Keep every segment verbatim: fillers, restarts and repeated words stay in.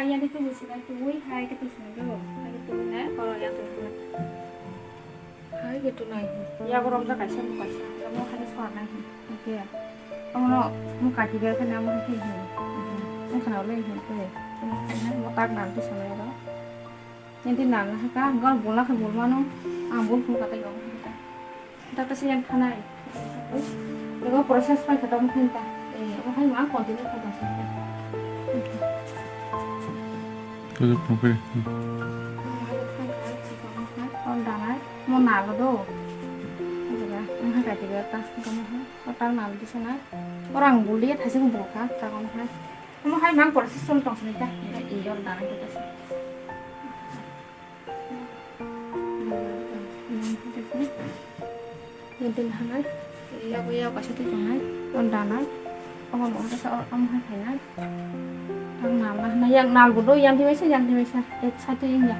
Yang itu busi kan tuwi hai ke tuwi sini dulu. Hai ke tuwi nai, kalau yang tuwi nai. Hai ke tuwi nai. Ya, aku romja kaisa, bu kaisa. Kamu hai suara nai. Oke. Kamu no, mau kaji gaya kan, kamu hai ke. Mau kenal lagi, oke. Kamu hai nai, mau tak nanti sama ya, dong. Yang di nang, hai ka, gol bola ke bola no. Ah, bol pun kata gol, kata. Dak khe siyan thanai. Ego process pai khe tong khe ta. Eh, omo hai ma continue khe tong khe ta. Khe tong khe. Kon danai, mo nalo do. Jaga, mo hai kati ga ta, mo hai, o tal nalo di sana. Orang buli thaising bukha, ta kon hai. Mo hai ma process chol tong sini ta. Eh, yor danai khe ta. Yang tini hanai, yang gue yang kasih tuh jangan, yang danai, oh mau kasih orang kamu hai kainai, yang nal lah, nah yang nal bodo, yang di mesa, yang di mesa, eh satu ini ya.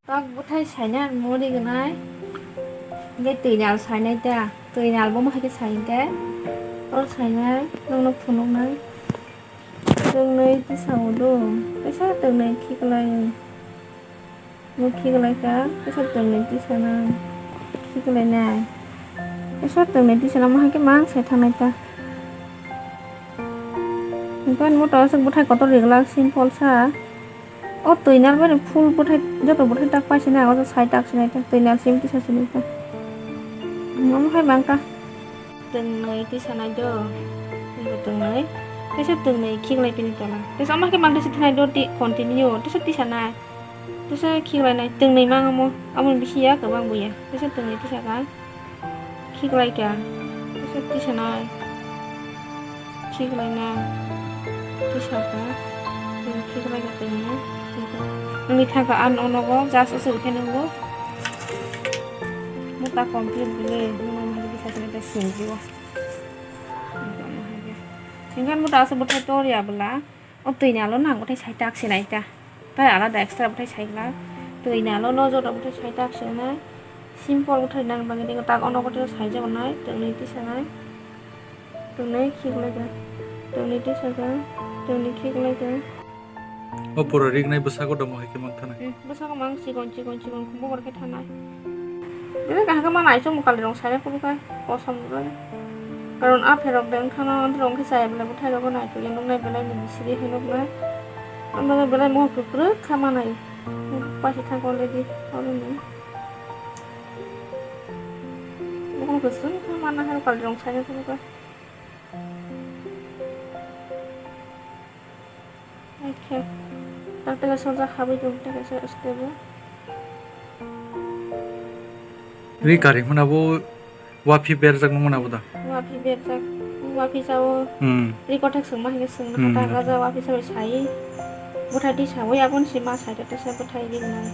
Tok bwthai saina muri gwnai. Hingke twi nal sainai ta. Twi nal bo ma hai khe sai hingke. Oro sainai, nokno phunuknai. Tongnai tisa o do. Kaisa tongnai khiklai. Bo khiklai kha. Kaisa tongnai tisa nai. Khiklai nai. Kaisa tongnai tisa nang ma hai khe mang sai thangnai ta. Hingke ani moto aswk bwthai kotor ri glak simple sa. O twi nal bai full bwthai, joto bwthai tak pai sinai, o sai tak sinai ta, twi nal sim tisa sinai ta. Omo hai mang ta. Twngnwi tisa nai do. Twngnwi. Tesa twngnwi khiklai pini tola. Tesa omo hai mang tisa thanai do ti continue. Tesa tisa nai. Tesa khiklai nai twngnwi mang omo. Amo bisi ya kwbang buya. Tesa twngnwi tisa ka. Khiklai kha. Tisa, tisa nai. Khiklai na. Tisa kha. Tisa khiklai kha tini. Nini thangka an onogo, just aswk khe nungo. Muta complete bile, nungo mani bisa sini ta sini jiwa. Hingkan muta aswk bwthai tor ya bwla. O twi nalo nang bwthai sai tak sinai ta. Tai alada extra bwthai sai glak. Twi nalo no joto bwthai sai tak sinai. Simple bwthai nang bagwi ringo tak ono bwthai sai jago nai. Twnwi tisa nai. Twnwi khiklai kha. Twnwi tisa kha. Twnwi khiklai kha. O pura rignai bwsago domo hai khe mang thanai. Hmm, bwsago mang chikon chikon chikon khumbo bor khe thanai. Bini kaham khe ma naichomung kalirong saina phuru khe kosom rwgwi. Karon a pherok de wngkha no, antwrok wngkhe chaya belai bwthai rogo naitugya nuknai belai ni bisiri hai nuknai. Amtwrok belai mohor kwkrwk kha manai. Paisa thangkha already, already. Mohor kwchwng kha mana hai kalirong saina phuru khe. Acha. Tak taka soja habwi tong taka sa step o. Ri kari hwnna bo wapi berjak nung mano bo da. Wapi berjak, wapi sao. Hmm. Ri kothak sungma hingke sungna Hmm. kata gaja wapi sao sai. Bwthai twi sawi aboni si ma sai tata sa bwthai ri nai.